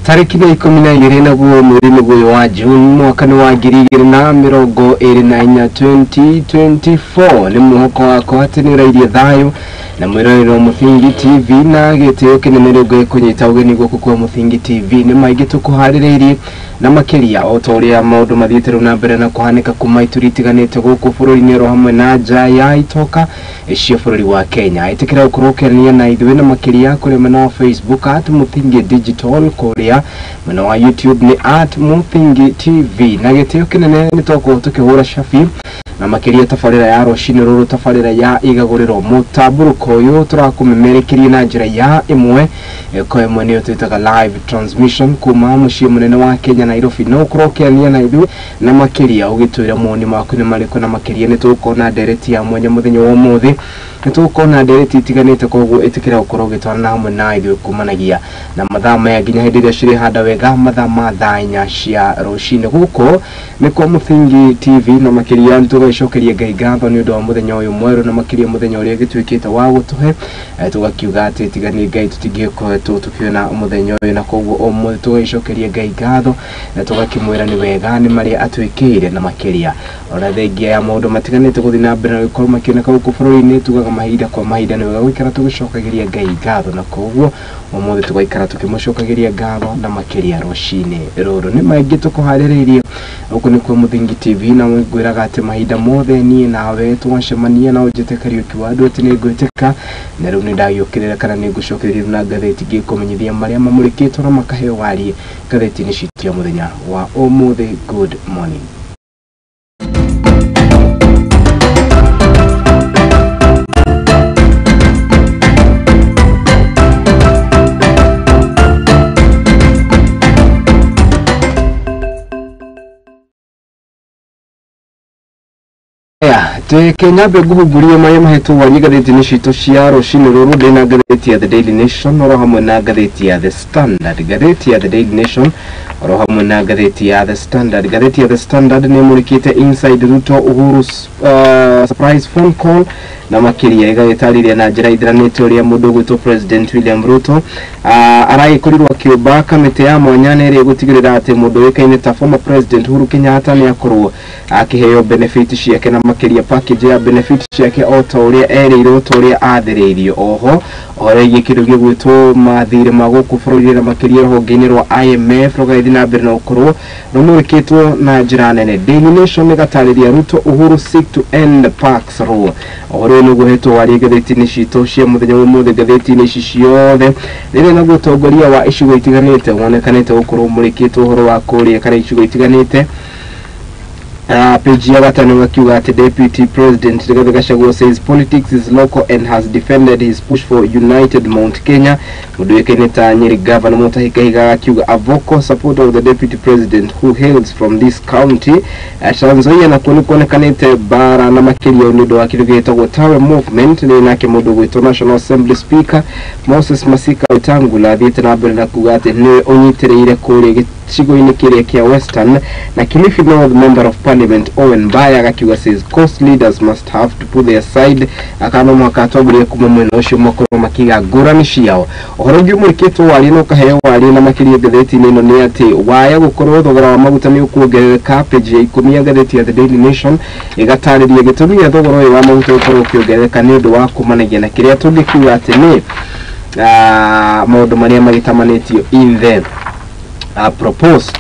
Tarĩki nĩ 12 naguo mweri nĩguo wa June mwaka nĩ wa 2024 2024. Nĩ mwĩhoko wakwa atĩ nĩ ũrairie thayũ na mwĩrorero Mũthingi TV na gĩtĩo kĩnene rĩu ngũkũnyita ũgeni gũkũ kwa Mũthingi TV. Nĩ maingĩ tũkũharĩrĩirie na makĩria o ta ũrĩa maũndũ mathiĩte rĩu na mbere na kũhanĩka kuma ituri itiganĩte gũkũ bũrũri-inĩ oro hamwe na nja ya itoka cia bũrũri wa Kenya. Ĩtĩkĩra gũkorwo ũkĩaranĩria na ithuĩ na makĩria kũrĩa mwena wa Facebook at Mũthingi Digital, kũrĩa mwena wa YouTube nĩ at Mũthingi TV. Na gĩtĩo kĩnene nĩ twakorwo tũkĩhũra cabi na makĩria tabarĩra ya rũcinĩ rũrũ, tabarĩra ya igagũrĩro. Mũtambũrũko ũyũ tũrakũmemerekeria na njĩra ya ĩmwe kwa ĩmwe, nĩyo twĩtaga live transmission kuma mũciĩ mũnene wa Kenya, Nairobi. No ũkorwo ũkĩaranĩria na ithuĩ na makĩria ũgĩtwĩra mawoni maku nĩ marĩkũ, na makĩria nĩ tũgũkorwo na ndereti ya mwanya mũthenya wa ũmũthĩ, nĩ tũgũkorwo na ndereti itiganĩte. Koguo ĩtĩkĩra gũkorwo ũgĩtwarana hamwe na ithuĩ kumanagia na mathaa maya nginya hĩndĩ ĩrĩa cirĩhanda wega mathaa ma thaa 4 cia rũcinĩ. Gũkũ nĩ kwa Mũthingi TV na makĩria nĩ tũgagĩcokeria Ngai ngatho nĩ ũndũ wa mũthenya ũyũ mwerũ na makĩria mũthenya ũrĩa gĩtuĩkĩte wa gũtũhe. Tũgakiuga atĩ tiga nĩ Ngai tũtingĩkoretwo tũkĩona mũthenya ũyũ, na koguo ũmũthĩ tũgagĩcokeria Ngai ngatho na tũgakĩmwĩra nĩ wega nĩ marĩa atwĩkĩire, na makĩria ona thengia ya maũndũ matiganĩte gũthiĩ na mbere na gũkorwo makĩoneka gũkũ bũrũri-inĩ. Tugaga mahinda kwa mahinda nĩ wega gũikara tũgĩcokagĩria Ngai ngatho, na koguo ũmũthĩ tũgaikara tũkĩmũcokagĩria ngatho na makĩria rũcinĩ rũrũ. Nĩ maingĩ tũkũharĩrĩirie gũkũ nĩ kwa Mũthingi TV, na ngwĩraga atĩ mahinda mothe niĩ nawe twacemania na ũnjĩte Kariũki wa andũ atĩ nĩ ngwĩtĩka, na rĩu nĩ ndagĩũkĩrĩra kana nĩ ngũcokereria na ngathĩti ngĩkũmenyithia marĩa mamũrĩkĩtwo na makaheo warie ngathĩti-inĩ citũ ya mũthenya wa ũmũthĩ. Good morning. Reke nyambe nguhungurie marĩa mahetwo warie ngathĩti-inĩ citũ cia rũcinĩ rũrũ. Ndĩna ngathĩti ya The Daily Nation oro hamwe na ngathĩti ya The Standard. Ngathĩti ya The Daily Nation oro hamwe na ngathĩti ya The Standard. Ngathĩti ya The Standard nĩ ĩmũrĩkĩte Inside Ruto Uhuru surprise phone call, na makĩria ĩgagĩtarĩria na njĩra ithiranĩte ũrĩa mũndũ ũgwĩtwo President William Ruto aragĩkorirwo akĩũmba kamĩtĩ ya mwanya na ĩrĩa ĩgũtigĩrĩra atĩ mũndũ ũĩkaine ta former President Uhuru Kenyatta nĩ akorwo akĩheo benefit ciake na makĩria package ya benefit ciake o ta ũrĩa erĩirwo, ta ũrĩa athĩrĩirio. Oho ũhoro wĩgiĩ kĩndũ gĩgwĩtwo mathirĩ ma gũkũ bũrũri-inĩ na makĩria rũhonge-inĩ rwa IMF rũgagĩthiĩ na mbere na gũkorwo rũmũrĩkĩtwo na njĩra nene. Daily Nation ĩgatarĩria Ruto Uhuru seek to end Parks rule. Ũhoro ũyũ nĩguo ũhetwo warie ngathĩti-inĩ citũ cia mũthenya wa ũmũthĩ. Ngathĩti-inĩ ici ciothe rĩrĩa naguo ũtongoria wa icigo itiganĩte wonekanĩte gũkorwo ũmũrĩkĩtwo ũhoro wa kũrĩa kana icigo itiganĩte. Page ya gatano gakiuga atĩ Deputy President Rigathi Gachagua says politics is local and has defended his push for united Mount Kenya. Mũndũ ũĩkaine ta Nyeri Governor Mutahi Kahiga akiuga a vocal supporter of the deputy president who hails from this county. Trans Nzoia nakuo nĩ kuonekanĩte bara na makĩria nĩ ũndũ wa kĩndũ gĩtagwo Tawe movement. Nĩ nake mũndũ ũgwĩtwo National Assembly Speaker Moses Masika Wetangula athiĩte na mbere na kuga atĩ nĩwe ũnyitĩrĩire kũrĩa gĩcigo-inĩ kĩrĩa kĩa Western. Na Kilifi North Member of Parliament Owen Baya agakiuga says coast leaders must have to put their side, akana mũhaka atongoria kuma mwena ũcio makorwo makiga ngũrani ciao. Ũhoro ũngĩ ũmũrĩkĩtwo warie na ũkaheo warie na makĩria ngathĩti-inĩ ĩno nĩ atĩ waya gũkorwo thogora wa maguta nĩ ũkuongerereka. Page ya 10 ya ngathĩti ya The Daily Nation ĩgatarĩria gĩtũmi gĩa thogora ũyũ wa maguta gũkorwo ũkĩongerereka nĩ ũndũ wa kumanagia na kĩrĩa tũngĩkiuga atĩ nĩ maũndũ marĩa magĩtamanĩtio in the proposed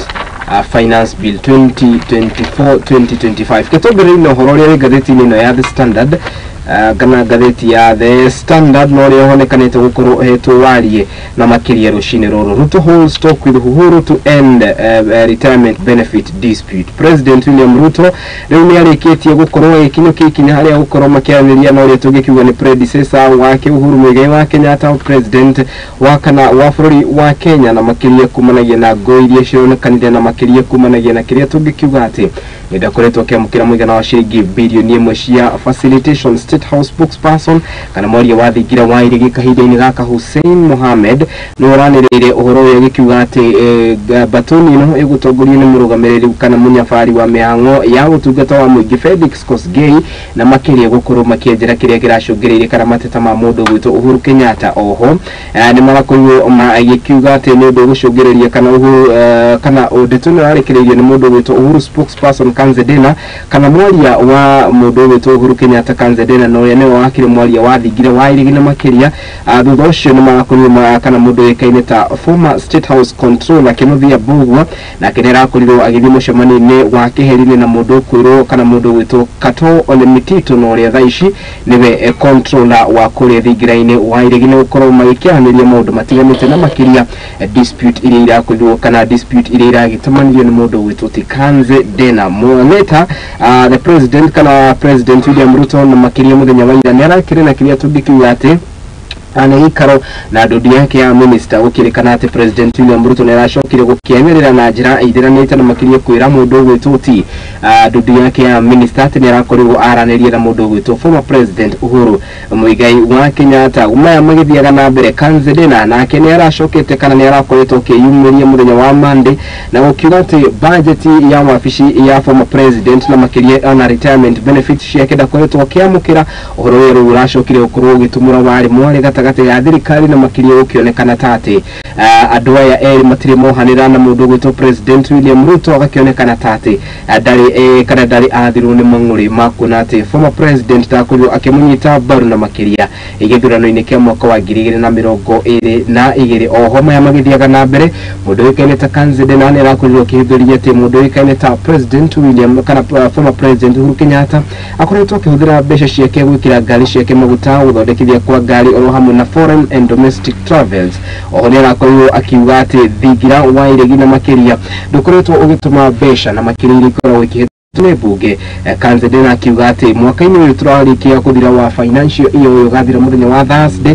Finance Bill 2024-2025. Gĩtũmbĩrĩri ũhoro ũrĩa wĩ ngathĩti-inĩ ĩno ya The Standard, kana ngathĩti ya The Standard na ũrĩa ũhonekanĩte gũkorwo ũhetwo warie na makĩria rũcinĩ rũrũ. Ruto holds talk with Uhuru to end retirement benefit dispute. President William Ruto rĩu nĩ arĩkĩtie gũkorwo agĩkinyũkia ikinya harĩa gũkorwo makĩaranĩria na ũrĩa tũngĩkiuga nĩ predecessor wake Uhuru Muigai wa Kenyatta, president wa kana wa bũrũri wa Kenya, na makĩria kumanagia na ngũĩ iria cironekanire na makĩria kumanagia na kĩrĩa tũngĩkiuga atĩ nĩ ndakoretwo akĩamũkĩra mũigana wa ciringi birioni 1 cia facilitation. State House spokesperson kana mwaria wa thingira wa Iregi kahinda-inĩ gaka Hussein Mohamed nĩ ũranĩrĩire ũhoro ũyũ agĩkiuga atĩ batoni ĩno ĩgũtongorio nĩ mũrũgamĩrĩri kana mũnyabari wa mĩhang'o ya ũtungata wa mũingĩ Felix Kosgei na makĩria gũkorwo makĩenjera kĩrĩa kĩracũngĩrĩirie kana mateta ma mũndũ gwĩtwo Uhuru Kenyatta. Oho nĩ marakorirwo magĩkiuga atĩ nĩ ũndũ ũgũcũngĩrĩria kana Uhuru kana ndeto ĩno yarekereirio nĩ mũndũ gwĩtwo Uhuru spokesperson Kanze Dena kana mwaria wa mũndũ gwĩtwo Uhuru Kenyatta Kanze Dena na ũrĩa nĩwe wakĩrĩ mwaria wa thingira wa Iregi na makĩria thutha ũcio nĩ marakorirwo kana mũndũ ũĩkaine ta former State House controller Kĩnuthia Mbugua nake nĩ arakorirwo agĩthiĩ mũcemanio-inĩ wa keheri-inĩ na mũndũ ũkwĩrwo kana mũndũ gwĩtwo Kato Ole Metito na ũrĩa thaa ici nĩwe controller wa kũrĩa thingira-inĩ wa Iregi nĩ gũkorwo magĩkĩaranĩria maũndũ matiganĩte na makĩria dispute iria irakorirwo kana dispute iria iragĩtamanirio nĩ mũndũ gwĩtwo ti Kanze Dena. Later the president kana President William Ruto na makĩria mũthenya wa ira nĩ arakĩrĩ na kĩrĩa tũngĩkiuga atĩ ana gĩikaro na ndũndi yake ya minister gũkĩrĩkana atĩ President William Ruto nĩ aracokire gũkĩanĩrĩra na njĩra ĩtheranĩte na makĩria kwĩra mũndũ ũgwĩtwo ti ndũndi yake ya minister atĩ nĩ arakorirwo aranĩria na mũndũ ũgwĩtwo former President Uhuru Muigai wa Kenyatta. Maya magĩthiaga na mbere, Kanze Dena nake nĩ aracokete kana nĩ arakoretwo akĩyumĩria mũthenya wa Monday na gũkiuga atĩ budget ya wabici ya former president na makĩria ona retirement benefits ciake ndakoretwo akĩamũkĩra. Ũhoro ũyũ rĩu ũracokire gũkorwo ũgĩtumũra warĩ mwarĩ gatagatĩ ya thirikari na makĩria gũkĩonekana ta atĩ andũ aya erĩ matirĩ mohanĩra na mũndũ ũgwĩtwo President William Ruto agakĩonekana ta atĩ ndarĩ kana ndarĩ athirwo nĩ mang'ũrĩ ma kuona atĩ former president ndakorirwo akĩmũnyita mbaru na makĩria gĩthurano-inĩ kĩa mwaka wa 2022. Oho maya magĩthiaga na mbere, mũndũ ũĩkaine ta Kanze Dena nĩ arakorirwo akĩhithũria atĩ mũndũ ũĩkaine ta President William kana former President Uhuru Kenyatta akoretwo akĩhũthĩra mbeca ciake gwĩkĩra ngari ciake maguta, gũthondekithia kwa ngari oro hamwe na foreign and domestic travels. Oho nĩ arakorirwo akiuga atĩ thingira wa Iregi na makĩria ndũkoretwo ũgĩtũma mbeca na makĩria iria ikoragwo ikĩhĩtũkio nĩ mbunge. Kanze Dena akiuga atĩ mwaka-inĩ ũyũ tũrarĩkia kũthira wa financial year ũyũ ũgathira mũthenya wa Thursday,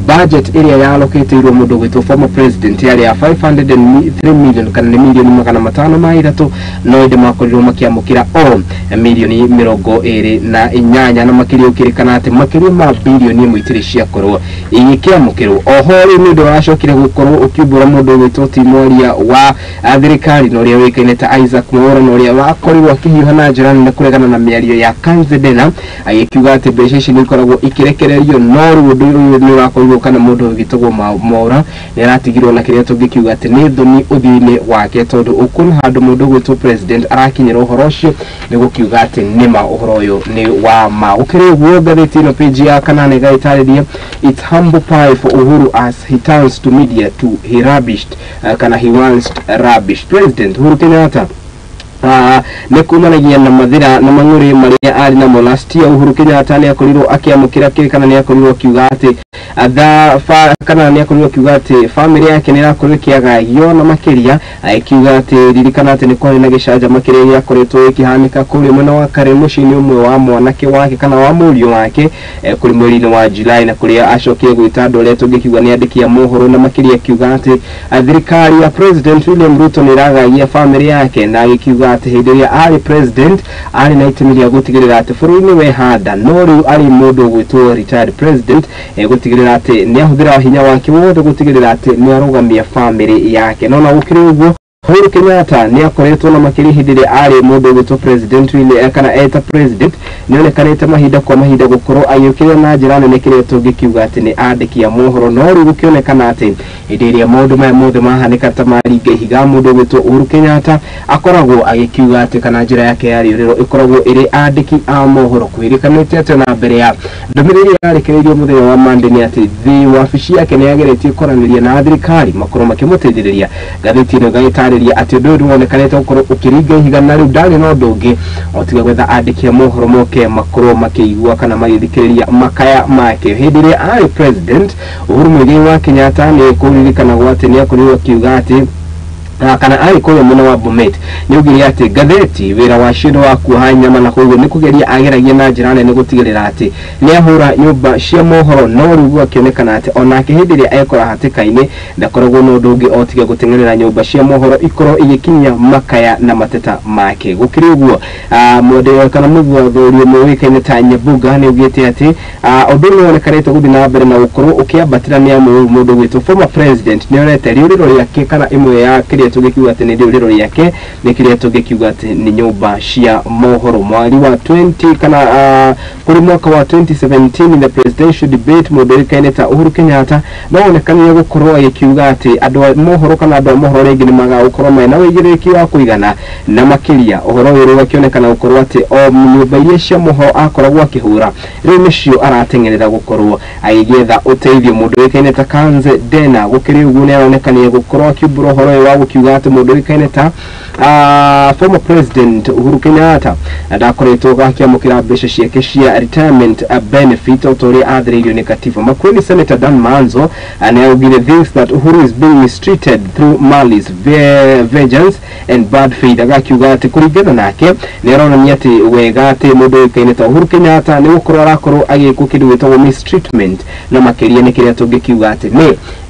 budget ĩrĩa yalokĩtĩirwo mũndũ gwĩtwo former president yarĩ ya 503 million kana nĩ milioni 503, no ĩndĩ makorirwo makĩamũkĩra o milioni 28 na makĩria ũkĩrĩkana atĩ makĩria ma bilioni 1 itirĩ ciakorwo igĩkĩamũkĩrwo. Oho rĩu nĩ ũndũ waracokire gũkorwo ũkiumbũra mũndũ ũgwĩtwo ti mwaria wa thirikari na ũrĩa ũĩkaine ta Isaac Mwaura na ũrĩa wakorirwo akĩhiũha na njĩra nene kũregana na mĩario ya Kanze Dena agĩkiuga atĩ mbeca ici nĩ ikoragwo ikĩrekererio, no rĩu ũndũ ũyũ nĩ ũrakorirwo kana mũndũ ũgĩtagwo Mwaura nĩ aratigirwo na kĩrĩa tũngĩkiuga atĩ nĩ thoni ũthiũ-inĩ wake, tondũ ũkuona handũ mũndũ ũgwĩtwo president arakinyĩra ũhoro ũcio nĩ gũkiuga atĩ nĩma ũhoro ũyũ nĩ wa ma. Gũkĩrĩ ũguo, ngathĩti ĩno page ya kanana ĩgagĩtarĩria it's humble pie for Uhuru as he turns to media to he rubbished kana he once rubbish President Uhuru Kenyatta nĩ kumanagia na mathira na mang'ũrĩ marĩa arĩ namo last year. Uhuru Kenyatta nĩ akorirwo akĩamũkĩra kĩ kana nĩ akorirwo akiuga atĩ kana nĩ akorirwo akiuga atĩ famĩlĩ yake nĩ ĩrakorirwo ĩkĩagagio na makĩria akiuga atĩ ririkana atĩ nĩ kwarĩ na gĩcanjama kĩrĩa gĩakoretwo gĩkĩhanĩka kũrĩa mwena wa Karen mũciĩ-inĩ ũmwe wa mwanake wake kana wa mũriũ wake kũrĩ mweri-inĩ wa July, na kũrĩa acokire gwĩta andũ arĩa tũngĩkiuga nĩ andĩki a mohoro na makĩria akiuga atĩ thirikari ya President William Ruto nĩ ĩragagia famĩlĩ yake, na agĩkiuga atĩ hĩndĩ ĩrĩa arĩ president arĩ na itemi rĩa gũtigĩrĩra atĩ bũrũri nĩ wehanda, no rĩu arĩ mũndũ ũgwĩtwo retired president gũtigĩrĩra atĩ nĩ ahũthĩra hinya wake wothe gũtigĩrĩra atĩ nĩ arũgamia famĩlĩ yake. No na gũkĩrĩ ũguo, Uhuru Kenyatta nĩ akoretwo na makĩria hĩndĩ ĩrĩa arĩ mũndũ ũgwĩtwo President William kana eta president nĩ onekanĩte mahinda kwa mahinda gũkorwo agĩũkĩrĩra na njĩra nene kĩrĩa tũngĩkiuga atĩ nĩ andĩki a mohoro, no rĩu gũkĩonekana atĩ hĩndĩ ĩrĩa maũndũ maya mothe mahanĩka ta maringa ihiga, mũndũ ũgwĩtwo Uhuru Kenyatta akoragwo agĩkiuga atĩ kana njĩra yake ya rĩũrĩro ĩkoragwo ĩrĩ andĩki a mohoro. Kwĩrĩkanĩte atĩ na mbere ya ndũmĩrĩri yarekereirio mũthenya wa Monday nĩ atĩ thĩ wabici yake nĩ yageretie kwaranĩria na thirikari makorwo makĩmũteithĩrĩria. Ngathĩti ĩno ĩgagĩtarĩria atĩ ũndũ ũyũ nĩwonekanĩte gũkorwo ũkĩringa ihiga na rĩu ndarĩ na ũndũ ũngĩ o tiga gwetha andĩki a mohoro moke makorwo makĩigua kana magĩthikĩrĩria makaya make. Hĩndĩ ĩrĩa arĩ president, Uhuru Muigai wa Kenyatta nĩ kũririkanagwo atĩ nĩ akorirwo akiuga atĩ Kana arĩ kũrĩa mwena wa Bomet nĩ augire atĩ ngathĩti wĩra wacio nĩ wa kuoha nyama, na koguo nĩ kũgeria ageragia na njĩra nene gũtigĩrĩra atĩ nĩ ahũra nyũmba cia mohoro, no rĩu gũgakĩonekana atĩ onake hĩndĩ ĩrĩa ekora hatĩka-inĩ ndakoragwo na ũndũ ũngĩ o tiga gũteng'erera nyũmba cia mohoro ikorwo igĩkinyia makaya na mateta make. Gũkĩrĩ ũguo, mwende kana mũthuthuria ũmwe ũĩkaine ta Nyabuga nĩ augĩte atĩ ũndũ ũyũ nĩ wonekanĩte gũthiĩ na mbere na gũkorwo ũkĩambatĩra, nĩ amu rĩu mũndũ ũgwĩtwo former president nĩ orete rĩũrĩro rĩake kana ĩmwe ya kĩrĩa tũngĩkiuga atĩ nĩ rĩũrĩro rĩake nĩ kĩrĩa tũngĩkiuga atĩ nĩ nyũmba cia mohoro. Mweri wa 20 kana kũrĩ mwaka wa 2017 in the presidential debate, mũndũ ũĩkaine ta Uhuru Kenyatta no onekanire gũkorwo agĩkiuga atĩ andũ a mohoro kana andũ a mohoro rĩngĩ nĩ magaga gũkorwo mena ũigĩrĩrĩki wa kũigana, na makĩria ũhoro ũyũ rĩu akĩonekana gũkorwo atĩ o nyũmba iria cia mohoro akoragwo akĩhũra rĩu nĩcio arateng'erera gũkorwo agĩgĩetha ũteithio. Mũndũ ũĩkaine ta Kanze Dena gũkĩrĩ ũguo nĩ aronekanire gũkorwo akiumbũra ũhoro ũyũ wa gũkiuga atĩ mũndũ ũĩkaine ta former president Uhuru Kenyatta ndakoretwo akĩamũkĩra mbeca ciake cia retirement benefit o ta ũrĩa athĩrĩirio nĩ katiba. Makueni Senator Dan Manzo nĩ augire thinks that Uhuru is being mistreated through malice, vengeance and bad faith, agakiuga atĩ kũringana nake nĩ aronania atĩ wega atĩ mũndũ ũĩkaine ta Uhuru Kenyatta nĩ gũkorwo arakorwo agĩkwo kĩndũ gĩtagwo mistreatment, na makĩria nĩ kĩrĩa tũngĩkiuga atĩ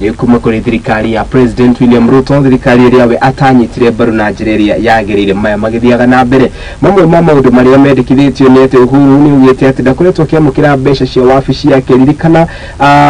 nĩ kuma kũrĩ thirikari ya President William Ruto, thirikari ĩrĩa we atanyitire mbaru na njĩra ĩrĩa yagĩrĩire. Maya magĩthiaga na mbere, mamwe ma maũndũ marĩa mendekithĩtio nĩ atĩ Uhuru nĩ augĩte atĩ ndakoretwo akĩamũkĩra mbeca cia wabici yake. Ririkana,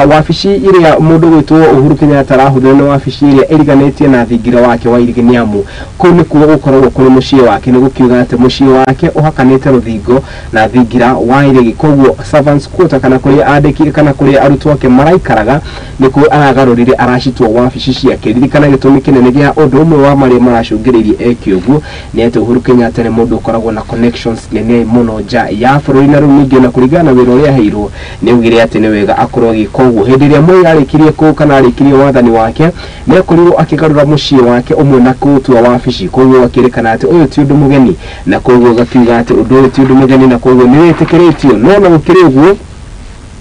wabici ĩrĩa mũndũ gwĩtwo Uhuru Kenyatta arahũthĩra nĩ wabici ĩrĩa ĩriganĩtie na thingira wake wa Irigi, nĩ amu kũu nĩkuo gũkoragwo kũrĩ mũciĩ wake. Nĩ gũkiuga atĩ mũciĩ wake ũhakanĩte rũthingo na thingira wa Irigi, koguo servants quarter kana kũrĩa andĩki kana kũrĩa arutwo ake maraikaraga nĩkuo aragarũrire aracitua wabici ciake. Ririkana, gĩtũmi kĩnene gĩa ũndũ ũmwe wa marĩa maracũngĩrĩirie eke ũguo nĩ atĩ Uhuru Kenyatta nĩ mũndũ ũkoragwo na connections nene mũno nja ya bũrũri, na rĩu ningĩ ona kũringana na wĩra ũrĩa aheirwo nĩ augire atĩ nĩ wega akorwo agĩka ũguo. Hĩndĩ ĩrĩa Moi arĩkirie kũu kana arĩkirie wathani wake, nĩ akorirwo akĩgarũra mũciĩ wake ũmwe na kũũtua wabici, koguo gakĩrĩkana atĩ ũyũ ti ũndũ mũgeni, na koguo gakiuga atĩ ũndũ ũyũ ti ũndũ mũgeni na koguo nĩ wĩtĩkĩrĩtio. No na gũkĩrĩ ũguo,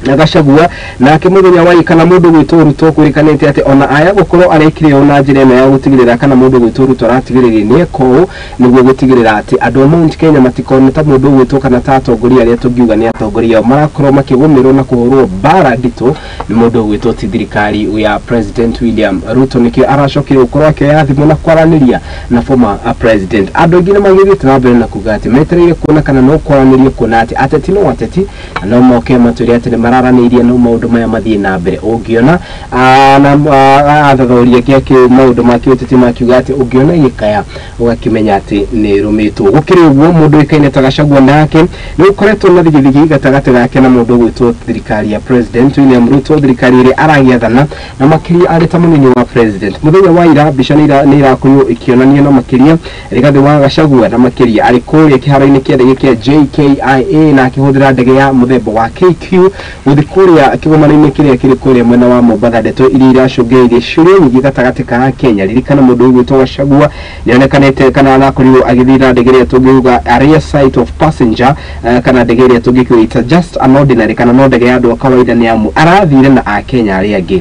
na Gachagua nake mũthenya wa kana mũndũ gwĩtwo Ruto kwĩrĩkanĩte atĩ ona aya gũkorwo arekire ũũ na njĩra ĩno ya gũtigĩrĩra kana mũndũ gwĩtwo Ruto aratigĩrĩria nĩ eka ũũ nĩguo gũtigĩrĩra atĩ andũ a Mount Kenya matikone ta mũndũ ũgwĩtwo kana ta atongoria arĩa tũngiuga nĩ atongoria ao marakorwo makĩgũmĩrwo na kũhũrwo mbara nditũ nĩ mũndũ ũgwĩtwo ti thirikari ya President William Ruto. Nĩkĩo aracokire gũkorwo akĩoya thimũ na kwaranĩria na former president. Andũ aingĩ nĩ magĩthiĩte na mbere na kuga atĩ metereire kuona kana no kwaranĩrio, kuona atĩ ateti no ateti na no moke matwĩre atĩ nĩ mararanĩirie, no maũndũ maya mathiĩ na mbere. Ũngĩona na athathaũri angĩ a maũndũ ma kĩũteti makiuga atĩ ũngĩona gĩkaya ũgakĩmenya atĩ nĩ ĩrũmĩtwo. Gũkĩrĩ ũguo, mũndũ ũĩkaine ta Gachagua nake nĩ gũkoretwo na thigithigi gatagatĩ gake na mũndũ ũgwĩtwo thirikari ya President William Ruto, thirikari ĩrĩa aragĩathana, na makĩria arĩ ta mũnini wa president. Mũthenya wa ira mbica nĩ irakorirwo ikĩonania na makĩria Rigathĩ wa Gachagua, na makĩria arĩ kũrĩa kĩharo-inĩ kĩa ndege kĩa JKIA na akĩhũthĩra ndege ya mũthemba wa KQ gũthiĩ kũrĩa kĩgomano-inĩ kĩrĩa kĩrĩ kũrĩa mwena wa Mombatha, ndeto iria iracũngĩrĩirie ciũria nyingĩ gatagatĩ ka Kenya. Ririkana, mũndũ ũgwĩtwo Gachagua nĩonekanĩte kana arakorirwo agĩthiĩ na ndege ĩrĩa tũngiuga a rare sight of passenger, kana ndege ĩrĩa tũngĩkĩita just an ordinary kana no ndege ya andũ a kawaida, nĩ amu arathire na akenya arĩa angĩ,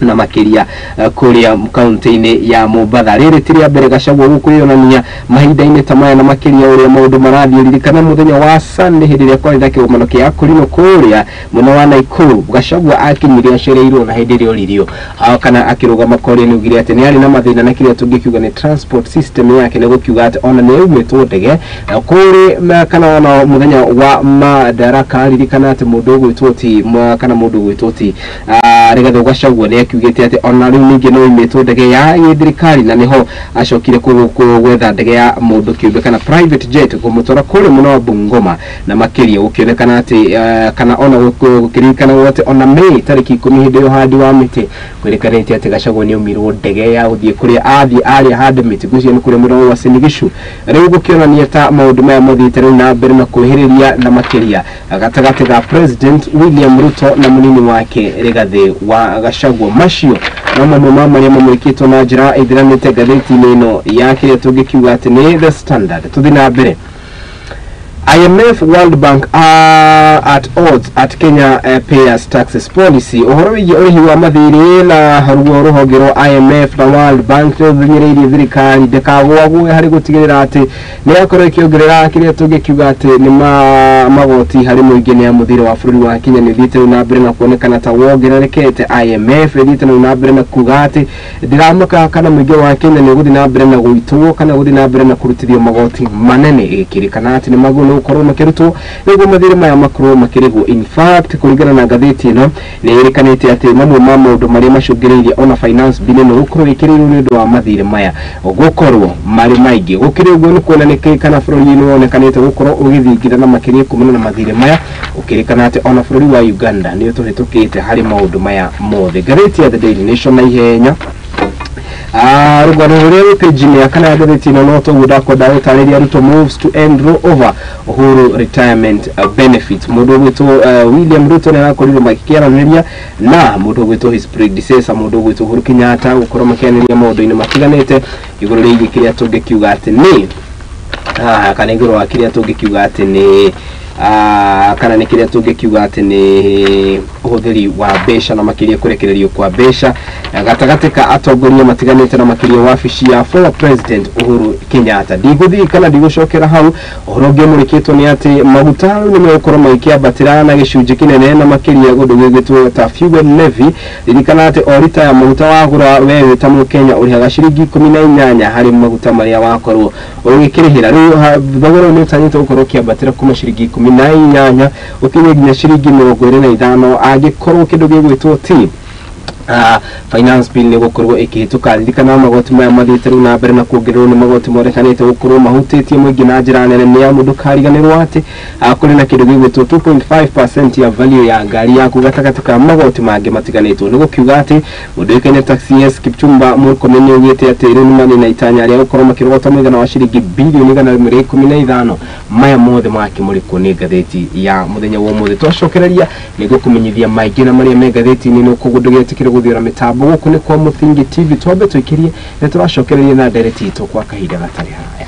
na makĩria kũrĩa kaunti-inĩ ya Mombatha. Rĩrĩ ti rĩa mbere Gachagua gũkwĩyonania mahinda-inĩ ta maya, na makĩria ũrĩa maũndũ marathiĩ. Ririkana, mũthenya wa Sunday hĩndĩ ĩrĩa kwarĩ na kĩgomano kĩa Akorino kũrĩa mwena wa Nakuru, Gachagua akinyire acereirwo, na hĩndĩ ĩrĩa oririo kana akĩrũgama kũrĩa nĩ augire atĩ nĩ arĩ na mathĩna na kĩrĩa tũngĩkiuga nĩ transport system yake, nĩ gũkiuga atĩ ona nĩ aumĩtwo ndege kũrĩ kana ona mũthenya wa Madaraka. Ririkana atĩ mũndũ ũgwĩtwo ti kana mũndũ ũgwĩtwo ti Rigathĩ Gachagua nĩ akiugĩte atĩ ona rĩu ningĩ no imĩtwo ndege ya gĩthirikari, na nĩho acokire gwetha ndege ya mũndũ kĩũmbe kana private jet kũmũtwara kũrĩa mwena wa Bungoma, na makĩria gũkĩonekana atĩ kana ona gũkĩririkanagwo atĩ ona Mei tarĩki 10 hĩndĩ ya ũhandi wa mĩtĩ kwĩrĩkanĩte atĩ Gachagua nĩ aumirwo ndege ya gũthiĩ kũrĩa athiĩ arĩa hande mĩtĩ, ngwĩciria nĩ kũrĩa mwena wa Uasin Gishu. Rĩu gũkĩonania ta maũndũ maya mathiĩte rĩu na mbere na kwĩhĩrĩria, na makĩria gatagatĩ ga President William Ruto na mũnini wake Rigathĩ wa Gachagua. Macio no mamwe ma marĩa mamũrĩkĩtwo na njĩra ĩthiranĩte ngathĩti-inĩ ĩno ya kĩrĩa tũngĩkiuga atĩ nĩ The Standard. Tũthiĩ na mbere. IMF World Bank are at odds at Kenya payers taxes policy. Ũhoro wĩgiĩ ũrĩhi wa mathirĩ na ruo rũhonge rwa IMF na World Bank nĩ thirikari ndĩkagũagũe harĩ gũtigĩrĩra atĩ nĩ yakorwo ĩkĩongerera kĩrĩa tũngĩkiuga atĩ nĩ magoti harĩ mũingĩ nĩ amu thirĩ wa bũrũri wa Kenya nĩ ũthiĩte rĩu na mbere na kuonekana ta wongererekete. IMF ĩthiĩte rĩu na mbere na kuga atĩ ndĩramaka kana mũingĩ wa Kenya nĩ ũgũthiĩ na mbere na gũitwo kana gũthiĩ na mbere na kũrutithio magoti manene, ĩkĩrĩkana atĩ nĩ magũ gũkorwo makĩrutwo nĩguo mathirĩ maya makorwo makĩrĩhwo. In fact, kũringana na ngathĩti ĩno nĩ ĩrĩkanĩte atĩ mamwe ma maũndũ marĩa macũngĩrĩirie ona finance bill ĩno gũkorwo ĩkĩrĩirwo nĩ ũndũ wa mathirĩ maya gũkorwo marĩ maingĩ. Gũkĩrĩ ũguo nĩ kuonanĩkĩ kana bũrũri nĩ wonekanĩte gũkorwo ũgĩthingithana makĩria kumana na mathirĩ maya, ũkĩrĩkana atĩ ona bũrũri wa Uganda nĩ ũtũhĩtũkĩte harĩ maũndũ maya mothe. Ngathĩti ya The Daily Nation na ihenya rũgano rũrĩa rwĩ page-inĩ ya kana ya ngathĩti ĩno no toguo ndakwenda gũtarĩria. Ruto moves to end rollover Uhuru retirement benefits. Mũndũ ũgwĩtwo William Ruto nĩ arakorirwo makĩaranĩria na mũndũ ũgwĩtwo his predecessor, mũndũ ũgwĩtwo Uhuru Kenyatta, gũkorwo makĩaranĩria maũndũ-inĩ matiganĩte igũrũ rĩgiĩ kĩrĩa tũngĩkiuga atĩ nĩ kana igũrũ wa kĩrĩa tũngĩkiuga atĩ nĩ kana nĩ kĩrĩa tũngĩkiuga atĩ nĩ ũhũthĩri wa mbeca na makĩria kũrekererio kwa mbeca gatagatĩ ka atongoria matiganĩte na makĩria wabici ya former president Uhuru Kenyatta. Ndigũthiĩ kana ndigũcokera hau. Ũhoro ũngĩ ũmũrĩkĩtwo nĩ atĩ maguta rĩu nĩ megũkorwo magĩkĩambatĩra na gĩcunjĩ kĩnene na makĩria ũndũ gĩgwĩtwo ta fuel levy. Ririkana atĩ o rita ya maguta wagũra we wĩ ta mũkenya ũrĩhaga ciringi 18 harĩ maguta marĩa wakorwo ũgĩkĩrĩhĩra. Rĩu thogora ũyũ nĩ ũtanyĩtwo gũkorwo ũkĩambatĩra kuma ciringi 18 ũkinye nginya ciringi 25 angĩkorwo kĩndũ gĩgwĩtwo t finance bill nĩ gũkorwo ĩkĩhĩtũka. Ririkana magoti maya mathiĩte rĩu na mbere na kuongererwo nĩ magoti monekanĩte gũkorwo mahutĩtie mũingĩ na njĩra nene, nĩ amu ndũkariganĩrwo atĩ kũrĩ na kĩndũ gĩgwĩtwo 2.5% ya value ya ngari yaku gatagatĩ ka magoti mangĩ matiganĩtwo. Nĩ gũkiuga atĩ mũndũ ũĩkaine ta CS Kipchumba Murkomen nĩ augĩte atĩ rĩu nĩ marĩ na itanya rĩa gũkorwo makĩrogota mũigana wa ciringi bilioni 115. Maya mothe makĩmũrĩkwo nĩ ngathĩti ya mũthenya wa ũmũthĩ. Twacokereria nĩ gũkũmenyithia maingĩ na marĩa me ngathĩti-inĩ no koguo ndũgetĩkĩre gũthiora mĩtambo. Gũkũ nĩ kwa Mũthingi TV, twambe tũikĩrie na tũracokereria na ndereti itũ kwa kahinda gatarĩ haraya.